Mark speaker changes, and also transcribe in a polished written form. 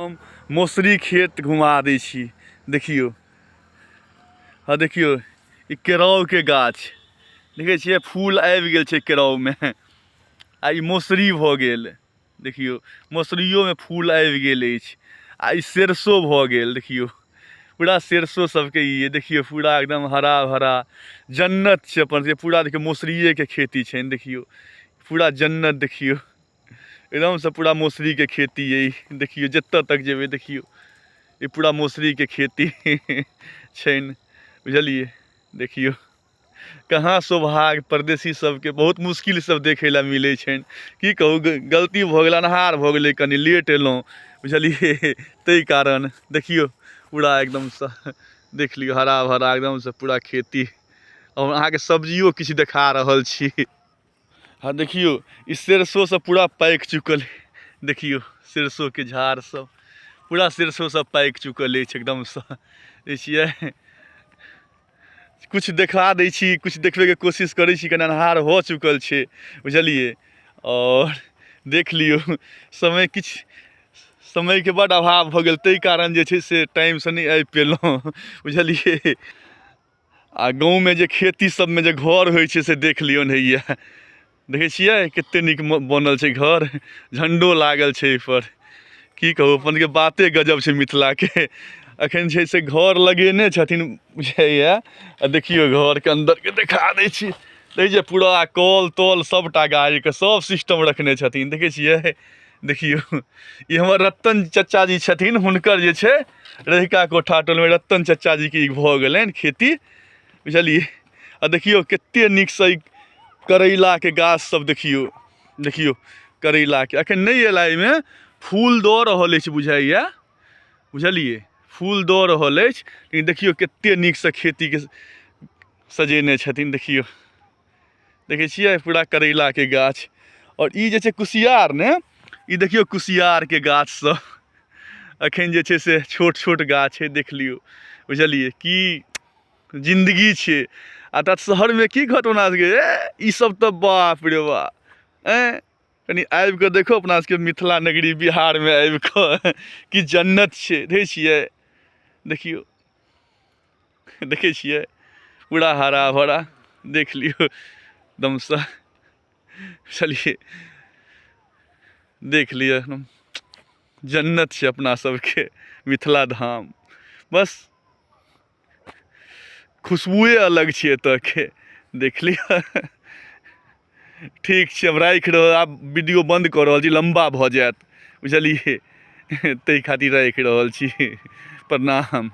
Speaker 1: हम मौसरी खेत घुमा दै छी। देखियौ, हँ देखियौ, ई केराउके गाछ देखै छियै, फूल आबि गेल छै केराउमे। आ ई मौसरी भऽ गेल, देखियौ मौसरियोमे फूल आबि गेल अछि। आ ई सरसो भऽ गेल, देखियौ पूरा सरसो सबके ई देखियौ पूरा एकदम हरा भरा जन्नत छै अपन सबके। पूरा देखियौ मौसरिएके खेती छनि, देखियौ पूरा जन्नत, देखियौ एकदमसँ पूरा मौसरीके खेती अइ। देखियौ जतऽ तक जेबै, देखियौ ई पूरा मौसरीके खेती छनि, बुझलियै। देखियौ कहाँ सौभाग्य परदेसी सबके बहुत मुश्किलसँ देखै लए मिलै छनि। की कहू, गलती भऽ गेल, अन्हार भऽ गेलै, कनि लेट एलहुँ, बुझलियै, ताहि कारण। देखियौ पूरा एकदमसँ देख लियौ हरा भरा एकदमसँ पूरा खेती। आओर अहाँके सब्जियो किछु देखा रहल छी। हँ देखियौ, ई सरसो सब पूरा पाकि चुकल है। देखियौ सरसोके झाड़ सब पूरा सरसो सब पाकि चुकल अछि एकदमसँ। देखै छियै, किछु देखा दै छी, किछु देखबैके कोशिश करै छी, कनि अन्हार हो चुकल छै, बुझलियै। आओर देख लियौ समय, किछु समयके बड्ड अभाव भऽ गेल, ताहि कारण जे छै से टाइमसँ नहि आबि पेलहुँ, बुझलियै। आ गाँवमे जे खेती सबमे जे घर होइ छै से देख लियौन, हैया देखै छियै कते नीक बनल छै घर, झण्डो लागल छै एहिपर। की कहू, अपन के बाते गजब छै मिथिलाके। अखन छै से घर लगेने छथिन बुझाइए। आ देखियौ घरके अन्दरके देखा दै छी, देखै छियै पूरा कल तल सबटा गाड़ीके सब सिस्टम रखने छथिन, देखै छियै। देखियौ ई हमर रतन चचा जी छथिन, हुनकर जे छै रहिका कोठा टोलमे रतन चचा जीके ई भऽ गेलनि खेती, बुझलियै। आ देखियौ कते नीकसँ ई करैलाके गाछ सब देखियौ, देखियौ करैलाके अखन नहि एला, एहिमे फूल दऽ रहल अछि बुझाइए, बुझलियै, फूल दऽ रहल अछि। लेकिन देखियौ कते नीकसँ खेतीके सजेने छथिन। देखियौ, देखै छियै पूरा करैलाके गाछ। आओर ई जे छै कुसियार ने, ई देखियौ कुसियारके गाछ सब अखन जे छै से छोट छोट गाछ छै, देख लियौ, बुझलियै की जिन्दगी छै। आ तऽ शहरमे की कहत ओना सबके, ए ई सब तऽ बाप रे बाप, एँ कनि आबि कऽ देखो अपना सबके मिथिला नगरी बिहारमे आबि कऽ की जन्नत छै। देखै छियै, देखियौ, देखै छियै पूरा हरा भरा, देख लियौ एकदमसँ। चलिए देख लिअ, एकदम जन्नत छै अपना सबके मिथिला धाम। बस खुशबुए अलग छै एतऽके, देख लिअ। ठीक छै, हम राखि रहल, आब वीडियो बन्द कऽ रहल छी, लम्बा भऽ जायत, बुझलियै, ताहि खातिर राखि रहल छी। प्रणाम।